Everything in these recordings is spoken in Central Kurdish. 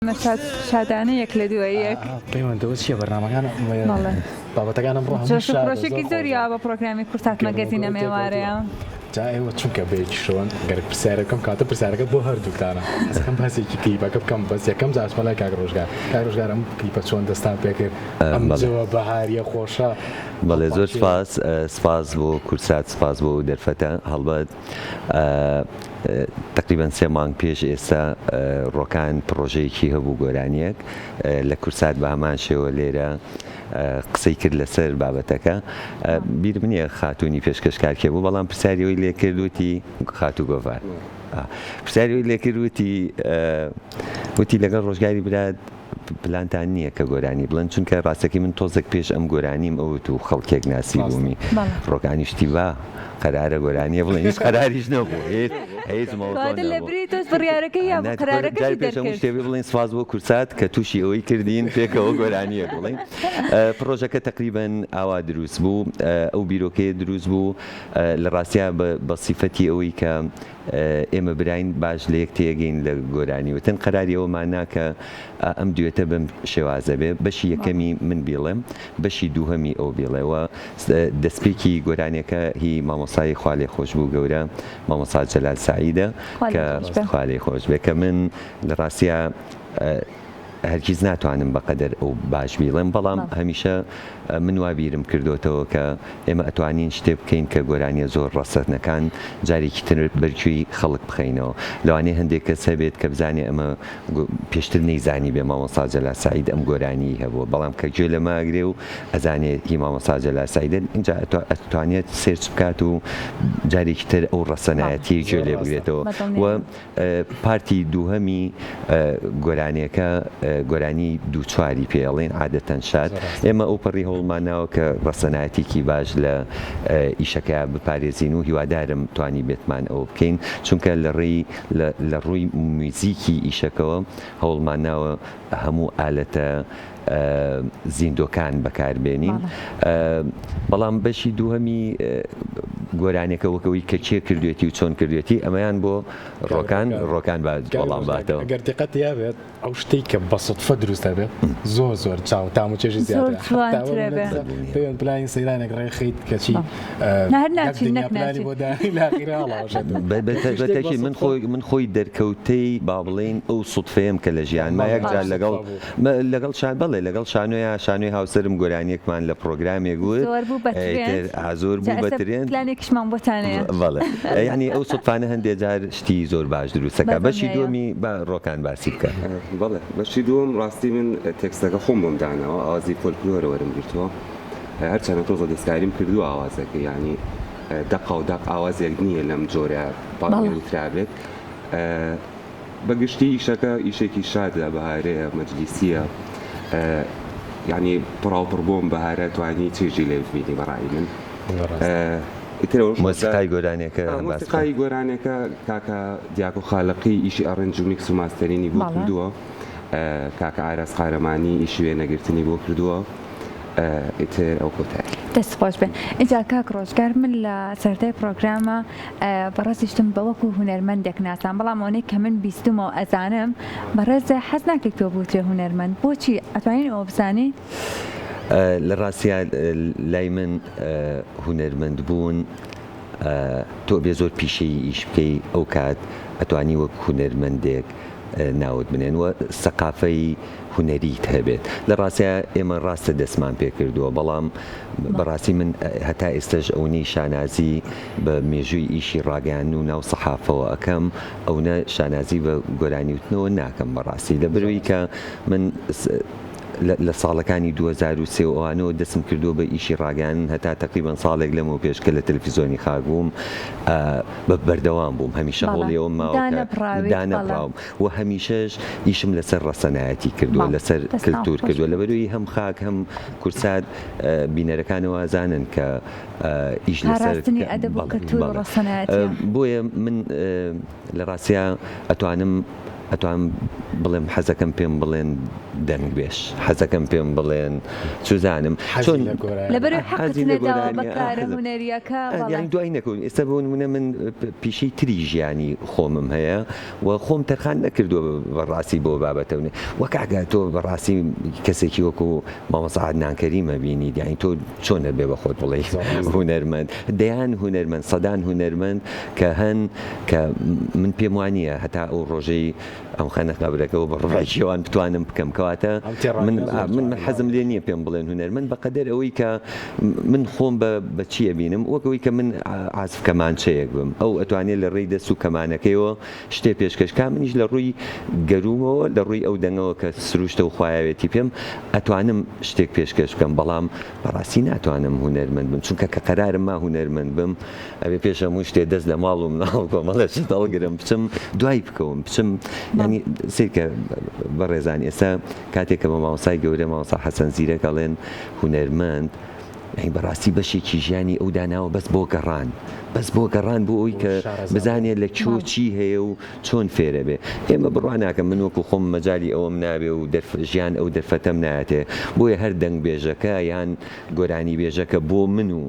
ئەمە شاد شادانە یەک لە دوای یەک. پەیوەندەوە چییە بەرنامەکان بەڵێ. بابەتەکان ئەمڕۆ هەموو جۆش و شادە خرۆشێکی زۆر زۆری خۆشە. یاوە بە پڕۆگرامی کوردسات گەرم و مەگەزین گوڕی ئەم ئێوارەیە. تێکەوتووە. جا ئێوە چونکە بەیەکیشەوەن گەر پرسیارێک بکەم کەواتە پرسیارەکە بۆ هەردووکتانە حەزەکەم باسێکی کلیپەکە بکەم بەس یەکەم جار ئەچمە لای کاک ڕۆژگار کاک ڕۆژگار ئەم کلیپە چۆن دەستان پێکرد ئەم بەڵێ. جەوە بەهاریە خۆشە بەڵێ زۆر هەڵپەڕکێ. سپاس سپاس بۆ کوردسات سپاس بۆ ئەو دەرفەتە هەڵبەت تەقریبەن سێ مانگ پێش ئێستا ڕۆکان پڕۆژەیەکی هەبوو گۆرانیەک لە کورسات بە هەمان شێوە لێرە قسەی کرد لەسەر بابەتەکە بیرم نییە خاتوونی پێشکەشکار کێ بوو بەڵام پرسیاری ئەوی لێ کرد وتی خاتوو گۆڤار پرسیاری ئەوی لێ کرد وتی وتی لەگەڵ ڕۆژگاری برات پلانتان نییە کە گۆرانی بڵێن چونکە ڕاستەکەی من تۆزێک پێش ئەم گۆرانیم ئەوت و خەڵکێک ناسیبوومی ڕۆکانی شتی با قەرارە گۆرانیە بڵێن هیچ قەراریش نەبوو هیچ هیچ مەوزوع کەواتە لە نەبوو. بری تۆش بڕیارەکەی یا نا، قەرارەکەشی جاری پێش هەموو دەرکرد. شتێ بڵێن سپاس بۆ کورسات کە تووشی ئەوەی کردین پێکەوە گۆرانیەک بڵێین پڕۆژەکە تەقریبەن ئاوا دروست بوو ئەو بیرۆکەیە دروست بوو لە ڕاستیا بە سیفەتی ئەوەی کە ئێمە براین باش لە یەک تێگەین لە گۆرانی وتن قەراری ئەوەمان نا کە ئەم دوێتە بەم شێوازە بێ بەشی یەکەمی من بیڵێم بەشی دووهەمی ئەو بیڵێ و دەستپێکی گۆرانیەکە هی مامۆستای خوا لێ خۆشبوو گەورە مامۆستا جەلال سەعیدە کە خوا لێ خۆش بێ کە من لە ڕاستیا هەرگیز ناتوانم بەقەدەر ئەو باش بیڵێم بەڵام هەمیشە من وا بیرم کردۆتەوە کە ئێمە ئەتوانین شتێ بکەین کە گۆرانیە زۆر ڕەسەنەکان جارێکی تر بەرگوێی خەڵک بخەینەوە لەوانەیە هەندێک کەس هەبێت کە بزانێ ئەمە پێشتر نەیزانیبێ مامۆستا جەلال سەعید ئەم گۆرانیی هەبووە بەڵام کە گوێ لەمە ئەگرێ و ئەزانێ هی مامۆستا جەلال سەعیدە ئینجا ئەتوانێت search بکات و جارێکی تر ئەو ڕەسەنایەتیەی گوێ لێ بگرێتەوە و part ی دووهەمی گۆرانیەکە گۆرانی دووچواری پێ ئەڵێن عادەتەن شاد ئێمە ئەوپەڕی هەوڵمان ناوە کە ڕەسەنایەتێکی باش لە ئیشەکەیا بپارێزین و هیوادارم توانی بێتمان ئەوە بکەین چونکە لە ڕێی لە ڕووی میوزیکی ئیشەکەوە هەوڵمان ناوە هەموو ئالەتە زیندۆکان بەکاربێنین بەڵام بەشی دووهەمی گۆرانیەکە وەک ئەوەی کە کێ کردوێتی و چۆن کردوێتی ئەمەیان بۆ ڕۆکان ڕۆکان با وەڵام باتەوە. گەر دیقەت هەبێت ئەو شتەی کە بە سوتفە دروست دەبێت زۆر زۆر چاو تام و چێژی زیاترە حەتا ئەوە منەت پێوەند پلانی سەیرانێک ڕێکخەیت کەچی هەر یەک ناچین دنیا نەک پلانی ناچین. بۆ دانێی لە ئاخیرا هەڵاوەشێتەوە. بە تەئکید من خۆی من خۆی دەرکەوتەی با بڵێین ئەو سوتفەیەم کە لە ژیانما یەک جار لەگەڵ لەگەڵ شان بەڵێ لەگەڵ شانۆیا شانۆی هاوسەرم گۆرانیەکمان لە پڕۆگرامێک وت زۆر بوو بە ترێند ئا زۆر جا بوو بە ئێستا ترێند پلانێکیشمان بۆتان هەیە. بەڵێ یانی ئەو سوتفانە هەندێ جار شتی زۆر باش دروست دەکا بەشی بەدڵنیایەوە. دووەمی با ڕۆکان باسی بکا. بەڵێ بەشی دووەم ڕاستی من تێکستەکە خۆم بۆم داناوە ئاوازی فۆلکلۆرە وەرم گرتووە هەرچەنە تۆزە دەستکاریم کردووە ئاوازەکەی یانی دەقە و دەق ئاوازێک نییە لەم جۆرە بەڵێ. وترابێت بە گشتی ئیشەکە ئیشێکی شادە، بەهارەیە، مەجلیسییە، یانی پڕاوپڕ بۆم بەهارە توانی چێژی لێ ببینی بە ڕای من. ئیتر ئەوەش مۆسیقای گۆرانیەکە باس بکە. مۆسیقای گۆرانیەکە کاکە دیاکۆ خالقی ئیشی arrange و mix و mastering ی بۆ کردووە، کاکە ئاراس قارەمانی ئیشی وێنەگرتنی بۆ کردووە. ئیتر ئەو کۆتایی. دەست خۆش بێ ئینجا کاک ڕۆژگار من لە سەرەتای پڕۆگرامە بەڕێزیشتم بە وەکو هونەرمەندێک ناسان بەڵام ئەوەنەی کە من بیستومە و ئەزانم بەڕێز حەز ناکەیت پێ بوترێ هونەرمەند بۆچی ئەتوانین ئەوە بزانین؟ لە ڕاستیا لای من هونەرمەند بوون تۆ ئەبێ زۆر پیشەیی ئیش بکەی ئەو کات ئەتوانی وەک هونەرمەندێک ناوت بنێن و سەقافەی هونەریت هەبێت لە ڕاستیا ئێمە ڕاستە دەستمان پێ کردووە بەڵام بەڕاستی من هەتا ئێستەش ئەونەی شانازی بە مێژووی ئیشی ڕاگەیاندن و ناو سەحافەوە ئەکەم ئەونە شانازی بە گۆرانی وتنەوە ناکەم بەڕاستی لەبەرئەوەی کە من لە ساڵەکانی 2003 و ئەوانەوە دەستم کردووە بە ئیشی ڕاگەیاندن هەتا تەقریبەن ساڵێک لەمەو پێش کە لە تەلەفیزۆنی خاک بووم بە بەردەوام بووم هەمیشە هەوڵی ئەوەم ماوە کە دانەبڕاوم و هەمیشەش ئیشم لەسەر ڕەسەنایەتی کردووە لەسەر کلتور کردووە لەبەرئەوەی هەم خاک هەم کورسات بینەرەکان وازانن کە ئیش لەسەر پاراستنی ئەدەب و کلتور و ڕەسەنایەتیە. بۆیە من لە ڕاستیا ئەتوانم. ئەتوانم بڵێم حەزەکەم پێم بڵێن دەنگبێژ، حەزەکەم پێم بڵێن چوزانم حەزی چۆن لە گۆرانی. لەبەرئەوەی حەقت حەزی لە نەداوە بە گۆرانیە، کارە حەزم هونەرییەکە بەڵێ. یانی دوای نەکەوتن ئێستا بۆ نمونە من پیشەی تری ژیانی خۆمم هەیە و خۆم تەرخان نەکردووە بە ڕاستی بۆ بابەتە و کاکە تۆ بەڕاستی کەسێکی وەکو مامۆستا عەدنان کەریم ئەبینیت یانی تۆ چۆن ئەبێ بە خۆت بڵێی هونەرمەند دەیان هونەرمەند سەدان هونەرمەند کە هەن کە من پێم وانییە هەتا ئەو ڕۆژەی ئەم خەنە قەبرەکەەوە بە ڕوحێکی ئەوان بتوانم بکەم کەواتە من من حەزم لێ نییە پێم بڵێن هونەرمەند بەقەدەر ئەوەی کە من خۆم بە بە چی ئەبینم وەک ئەوەی کە من عازف کەمانچەیەک بم ئەو ئەتوانێت لە ڕێی دەست و کەمانەکەیەوە شتێ پێشکەش کا منیش لە ڕووی گەروومەوە لە ڕووی ئەو دەنگەوە کە سروشتە و خوایەوێتی پێم ئەتوانم شتێک پێشکەش بکەم بەڵام بەڕاستی ناتوانم هونەرمەند بم چونکە کە قەرارم ما هونەرمەند بم ئەبێ پێش هەموو شتێ دەست لە ماڵ و مناڵ و کۆمەڵێ شت هەڵگرم بچم دوای بکەوم بچم یانی سەیرکە بەڕێزان ئێستا کاتێک کە بە مامۆستای گەورە مامۆستا حەسەن زیرەک ئەڵێن هونەرمەند یانی بەڕاستی بەشێکی ژیانی ئەو داناوە بەس بۆ گەڕان بەس بۆ گەڕان بۆ ئەوی کە بزانێت لە کوێ چی هەیە و چۆن فێرە بێ ئێمە بڕوا ناکەم من وەکو خۆم مەجالی ئەوەم نابێ و دەرف ژیان ئەو دەرفەتەم نایەتێ بۆیە هەر دەنگبێژەکە یان گۆرانیبێژەکە بۆ من و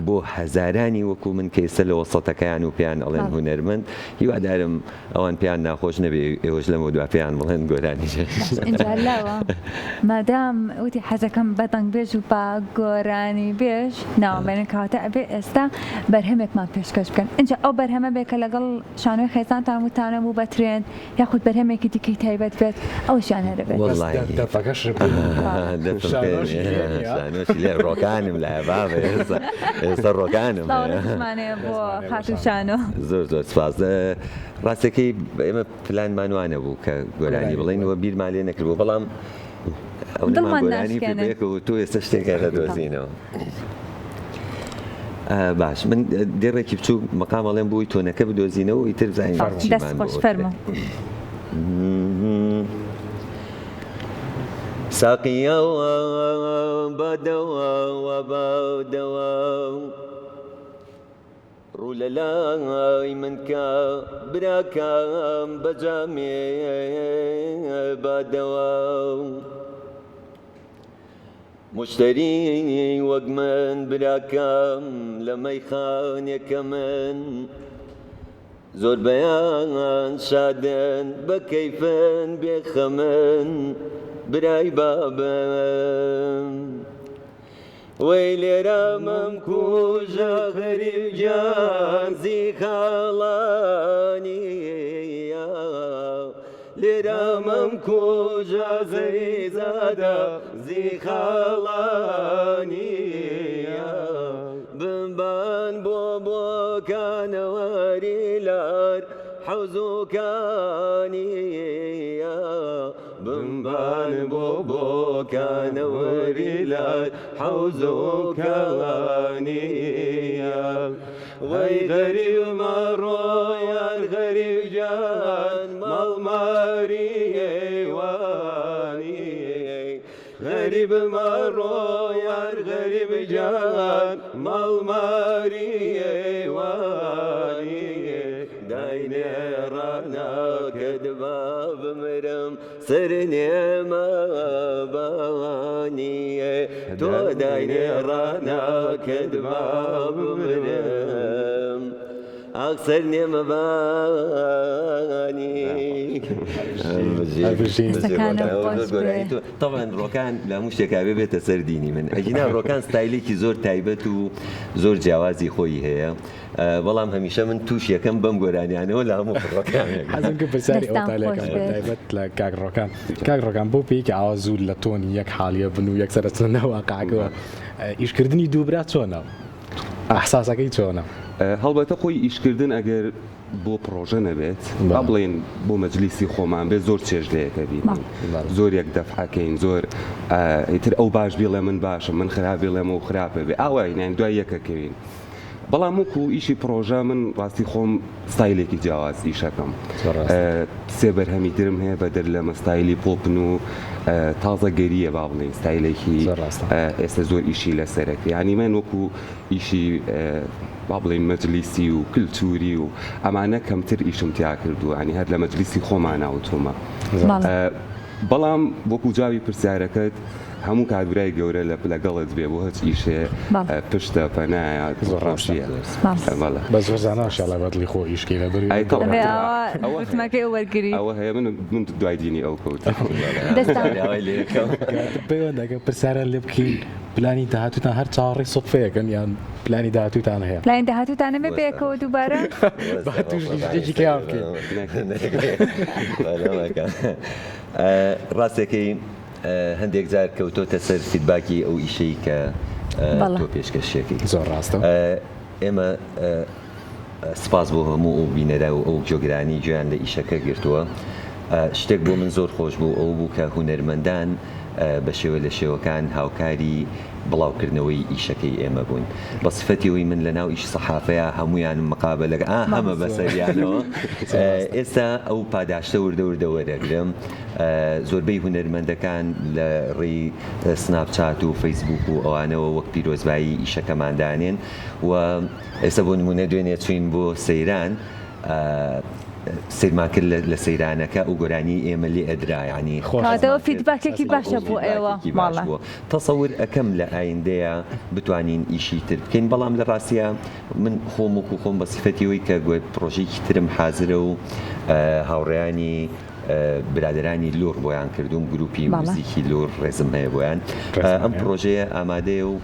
بۆ هەزارانی وەکو من کە ئێستا لە وەسەتەکەیان و پێیان ئەڵێن هونەرمەند هیوادارم ئەوان پێیان ناخۆش نەبێ ئێوەش لەمەودوا پێیان بڵێن گۆرانی باش ئینجا لاوە مادام وتی حەزەکەم بە دەنگبێژ و بە گۆرانیبێژ ناوم بێنن کەواتە ئەبێ ئێستا بەرهەمێکمان پێشکەش بکەن ئینجا ئەو بەرهەمە بێ کە لەگەڵ شانۆی خێزانتان وتانە بوو بە ترێند یاخود بەرهەمێکی دیکەی تایبەت بێت ئەوەشیان هەر ئەبێت. وەڵڵاهی دەفەکەش دەفم شانۆشی لێ ڕۆکانم لایە بابە ئێستا ئێستا ڕۆکانم سڵاو ڕێزمان هەیە بۆ خاتوو شانۆ. زۆر زۆر سپاس. ڕاستەکەی ئێمە پلانمان وا نەبوو کە گۆرانی بڵێین و بیرمان لێ نەکردبوو بەڵام ئەو نەمان دڵمان گۆرانی پێ ناشکێنن. بەیەکەوە تۆ ئێستا شتێک هەر ئەدۆزینەوە. باش من دێڕێکی بچووک مەقام ئەڵێم بۆی تۆنەکە بدۆزینەوە و ئیتر بزانین دەست چیمان بۆ خۆش ئەوترێ. فەرموو. ساقیە بادەوە بادەوە ڕوو لە لای من کە براکەم بە جامێ بادەوە موشتەری وەک من براکەم لە مەیخانێکە من زۆربەیان شادن بە کەیفن بێ خەمن برای بابم وەی لێرە مەمکوژە غەریب گیان زیخاڵانی لێرە مەمکوژە زەریزادە زیخاڵانی بمبان بۆ بۆکانەوەری لار حەوزوکانی بمبان بۆ بۆکانەوەری لار حەوزوکانی وەی غەریب مەڕۆ یار غەریب گیان ماڵ ماری وانی غەریب مەڕۆ یار غەریب گیان ماڵ ماری وانی داینێ ڕاناکەت با بمرم سەر نێمە بانیێ تۆ داینێ ڕاناکەت با بمرم ئاخ سەر نێمە بانی. دەستەکانت خۆش بێ. تەبعەن ڕۆکان لە هەموو شتێکا بێ بێتە سەر دینی من ئەگینا ڕۆکان ستایلێکی زۆر تایبەت و زۆر جیاوازی خۆی هەیە بەڵام هەمیشە من تووش یەکەم بەم گۆرانیانەوە لە هەموو ڕۆکانێک. حەزم کرد پرسیاری دەستان ئەوەتان خۆش لێکەم بە بێت. تایبەت لە کاک ڕۆکان کاک ڕۆکان بۆ پێیەکی ئاوا زوو لە تۆنی یەک حاڵیە بن و یەکسەر ئەچنە ناو واقعەکەوە ئیشکردنی دوو برا چۆنە ئەحساسەکەی چۆنە؟ هەڵبەتە خۆی ئیشکردن ئەگەر بۆ پڕۆژە نەبێت با بڵێین بۆ مەجلیسی خۆمان بێت زۆر چێژ لە یەکە بینین زۆر یەک دەفعەکەین زۆر ئیتر ئەو باش بیڵێ من باشم من خراپ بیڵێم ئەو خراپە بێ ئاوای یانی دوای یەکەکەوین. بەڵام وەکو ئیشی پڕۆژە من ڕاستی خۆم ستایلێکی جیاواز ئیشەکەم سێ بەرهەمی ترم هەیە بەدەر لەمە ستایلی پۆپن و تازە گەریە با بڵێین ستایلێکی ئێستا زۆر ئیشی لەسەرەکە یعنی من وەکو ئیشی با بڵێین مەجلیسی و کلتوری و ئەمانە کەمتر ئیشم تیا کردووە ینی هەر لە مەجلیسی خۆمانە وتومە بەڵام وەکو جوابی پرسیارەکەت هەموو کات برای گەورە لە لەگەڵت بێ بۆ هەچ ئیشێ پشتە پەنایە زۆر ڕاستیە بەڵێ بەس زۆر زانا شاڵە بە دڵی خۆ ئیش کەی لەبەر ئەی تەبعەن ئەبێ ئاوا ئەوە هەیە وتمەکەی وەرگری ئەوە هەیە من من دوای دینی ئەو کەوتم دەستان داوای لێ ئەکەم. کاتە پەیوەند ئەگەر پرسیاران لێ بکەین پلانی داهاتووتان هەر چاوەڕێی سوتفەیەکن یان پلانی داهاتووتان هەیە؟ پلانی داهاتووتان ئەبێ بەیەکەوە دووبارە؟ با تووشی شتێکی کەیان بکەین. ڕاستەکەی هەندێک جار کەوتۆتە سەر feedback ی ئەو ئیشەی کە تۆ پێشکەشیەکەی. زۆر ڕاستە. ئێمە سپاس بۆ هەموو ئەو بینەرە و ئەو گوێگرانی گوێیان لە ئیشەکە گرتووە. شتێک بۆ من زۆر خۆش بوو ئەوە بوو کە هونەرمەندان بە شێوە لە شێوەکان هاوکاری بڵاوکردنەوەی ئیشەکەی ئێمە بوون. بە سفەتی ئەوەی من لە ناو ئیش سەحافەیا هەموویانم مقابەلە ئا هەمە بەسەریانەوە ئێستا ئەو پاداشتە وردە وردە وەرەگرم. زۆربەی هونەرمەندەکان لە ڕێی سناپچات و فەیسبووک و ئەوانەوە وەک پیرۆزبایی ئیشەکەمان دانێن و ئێستا بۆ نموونە دوێنێ چووین بۆ سەیران سەیرمان کرد لە سەیرانەکە ئەو گۆرانیەی ئێمە لێ ئەدرا یانی کەواتە feedback ێکی باشە بۆ ئێوە باش بووە تەسەور ئەکەم لە ئایندەیە بتوانین ئیشی تر بکەین بەڵام لە ڕاستیا من خۆم وەکو خۆم بە سیفەتی ئەوەی کە پڕۆژەیەکی ترم حازرە و هاوڕێیانی برادەرانی لوڕ بۆیان کردووم گروپی موزیکی لوڕ ڕێزم هەیە بۆیان ئەم پڕۆژەیە ئامادەیە و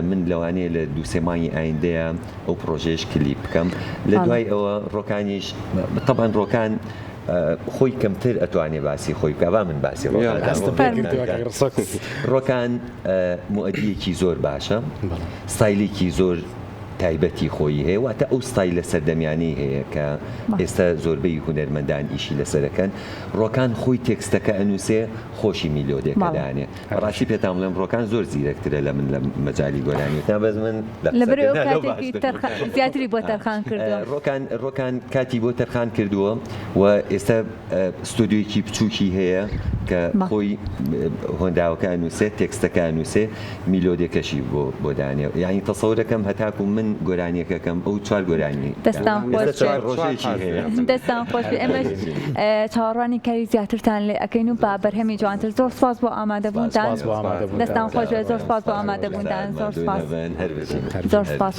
من لەوانەیە لە دووسێ مانگی ئایندەیە ئەو پڕۆژەیەش کلیپ بکەم لە دوای ئەوە ڕۆکانیش تەبعەن ڕۆکان خۆی کەمتر ئەتوانێ باسی خۆی بکا با من باسی ڕۆکان موئەدیەکی زۆر باشە ستایلێکی زۆر تایبەتی خۆیی هەیە واتە ئەو ستایلە سەردەمیانەی هەیە کە ئێستا زۆربەی هونەرمەندان ئیشی لەسەر ئەکەن ڕۆکان خۆی تێکستەکە ئەنووسێ خۆشی میلۆدێکە دانێ بەڕاستی پێتان بڵێم ڕۆکان زۆر زیرەکترە لە من لە مەجالی گۆرانی وتنا بەس من لە لەبەرئەوە قسەکردنا لەو کاتێکی باشتر تەرخان زیاتری بۆ تەرخان کردووە. ڕۆکان ڕۆکان کاتی بۆ تەرخان کردووە و ئێستا ستۆدیۆیەکی بچووکی هەیە کە خۆی هۆنراوەکە ئەنووسێ تێکستەکە ئەنووسێ میلۆدێکەشی بۆ بۆ دانێ یانی تەسەورەکەم هەتاکو من گۆرانیەکەکەم ئەو چوار گۆرانی دەستان خۆش ئێستا چوار ڕۆژێکی هەیە. دەستان خۆش بێ ئێمەش چاوەڕوانی کاری زیاترتان لێ ئەکەین و با بەرهەمی جوانتر زۆر سپاس بۆ ئامادەبوونتان سپاس بۆ ئامادەبوونتان دەستان خۆش بێ زۆر سپاس بۆ ئامادەبوونتان زۆر سپاس هەر بژین زۆر سپاس.